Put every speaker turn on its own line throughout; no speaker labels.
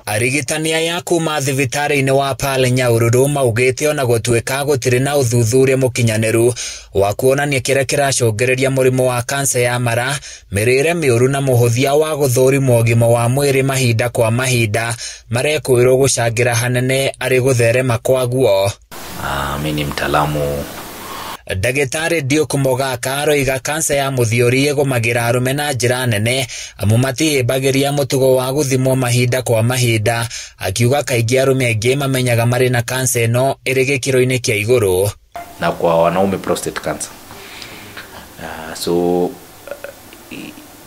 Arigitani aya kuma thibitarĩ-inĩ wa Pearl Nyahururu maugĩte ona gũtuĩka gũtirĩ na ũthuthuria mũkinyanĩru wa kuonania kĩrĩa kĩracũngĩrĩria mũrimũ wa kansa ya mara, mĩrĩre mĩũru na mũhũthia wa gũthũrimwo ũgima wa mwĩrĩ mahinda kwa mahinda marekwĩrwo gũcangĩra hanene arĩ gũtherema kwaguo.
Mimi ni mtaalamu.
Ndagĩtarĩ Duke Mogaka aroiga kansa ya mũthiori ĩgũmagĩra arũme na njĩra nene amu matihĩmbagĩria mũtugo wa gũthimwo mahinda kwa mahinda, akiuga kaingĩ arũme aingĩ mamenyaga marĩ na kansa ĩno ĩrĩ gĩkĩro-inĩ kĩa igũrũ.
Na kwa wanaume prostate cancer. So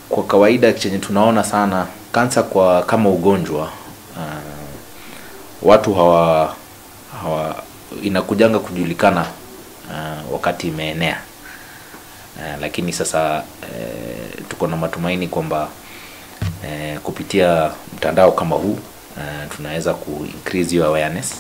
kwa kawaida chenye tunaona sana kansa kwa kama ugonjwa, watu hawa inakujanga kujulikana wakati imeenea. Lakini sasa tuko na matumaini kwamba kupitia mtandao kama huu tunaweza ku increase your awareness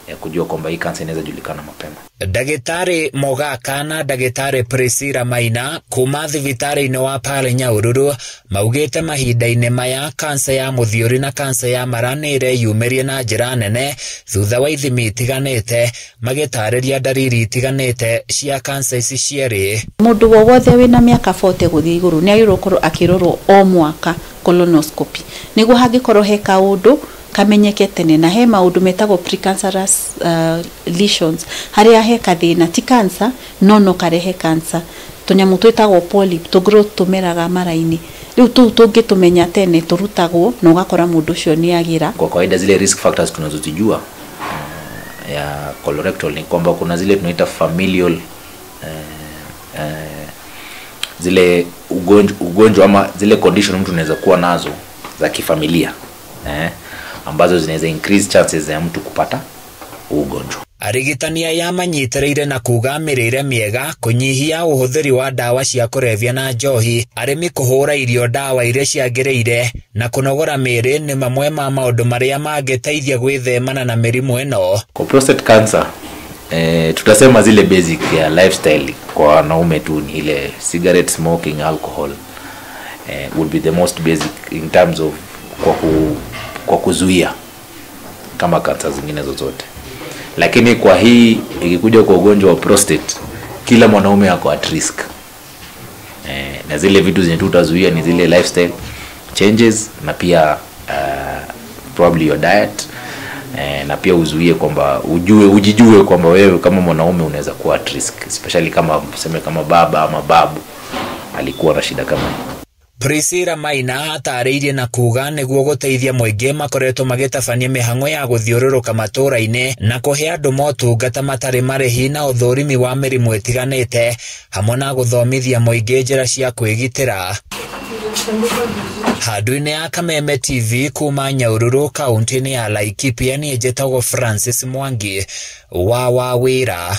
ya kujua kwamba hii kansa inaweza julikana mapema.
Ndagĩtarĩ Mogaka na ndagĩtarĩ Priscilla Maina kuma thibitarĩ-inĩ wa Pearl Nyahururu maugĩte mahinda-inĩ maya kansa ya mũthiori na kansa ya mara nĩ ĩreyumĩria na njĩra nene thutha wa ithimi itiganĩte, magĩtarĩria ndariri itiganĩte cia kansa ici cierĩ.
Mũndũ wowothe wĩna mĩaka 40 gũthiĩ igũrũ nĩ agĩrĩirwo gũkorwo akĩrorwo o mwaka colonoscopy nĩguo hangĩkorwo he kaũndũ kamenyeke tene, na he maũndũ metagwo precancerous lesions haria he kathĩna ti cancer no no karehe cancer, tũnyamũ twĩtagwo polyp tũ growth tũmeraga mara-inĩ, rĩu tũu tũngĩtũmenya tene tũrutagwo na ũgakora mũndũ ũcio nĩ agĩra.
Kwa kawaida zile risk factors tunazozijua ya colorectal ni kwamba kuna zile tunaita familial zile ugonjwa ama zile condition mtu anaweza kuwa nazo za kifamilia ambazo zinaweza increase chances ya mtu kupata ugonjwa.
Arigitani aya manyitĩrĩire na kuga mĩrĩre mĩega, kũnyihia ũhũthĩri wa ndawa cia kũrebia na njohi, arĩmi kũhũra irio ndawa iria ciagĩrĩire na kũnogora mĩĩrĩ nĩ mamwe ma maũndũ marĩa mangĩteithia gwĩthemana na mĩrimũ ĩno.
Kwa prostate cancer tutasema zile basic ya lifestyle kwa wanaume tu ni ile cigarette smoking, alcohol would be the most basic in terms of kwa kuzuia kama kansa zingine zozote. Lakini kwa hii ikikuja kwa ugonjwa wa prostate, kila mwanaume ako at risk. Na zile vitu zenye tutazuia ni zile lifestyle changes na pia probably your diet, na pia uzuie kwamba ujijue kwamba wewe kama mwanaume unaweza kuwa at risk, especially kama tuseme kama baba ama babu alikuwa na shida kama hiyo.
Priscilla Maina atarĩirie na kuga nĩguo gũteithia mũingĩ makoretwo magĩtabania mĩhang'o ya gũthiũrũrũka matũũra-inĩ na kũhe andũ motungata matarĩ marĩhi na ũthũrimi wa mĩrimũ ĩtiganĩte hamwe na gũthomithia mũingĩ njĩra cia kwĩgitĩra. Handũ-inĩ ya Kameme TV kuma Nyahururu kaunti-inĩ ya Laikipia, niĩ njĩtagwo Francis Mwangi wa Wawĩra.